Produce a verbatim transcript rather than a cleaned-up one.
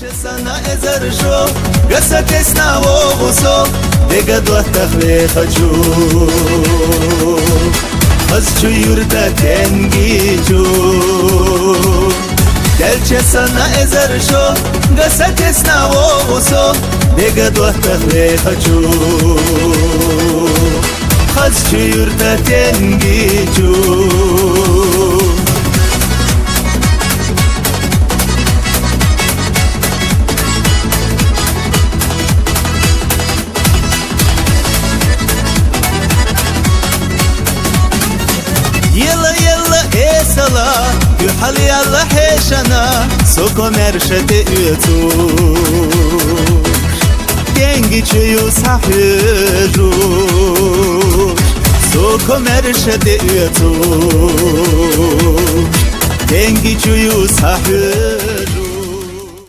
Сана эзар жо, гасатесна вогӀусо, дега доттах вехачу. Хаз чу юрта тенгичу. Делче сана эзар жо, гасатесна вогӀусо, дега доттах вехачу. Хаз чу юрта тенгичу. Елла, елла, эсала, юхьал ялла хӀешана, со комершете уьцу. Денги чую сахьуьру, со комершете уьцу. Денги чую сахьуьру.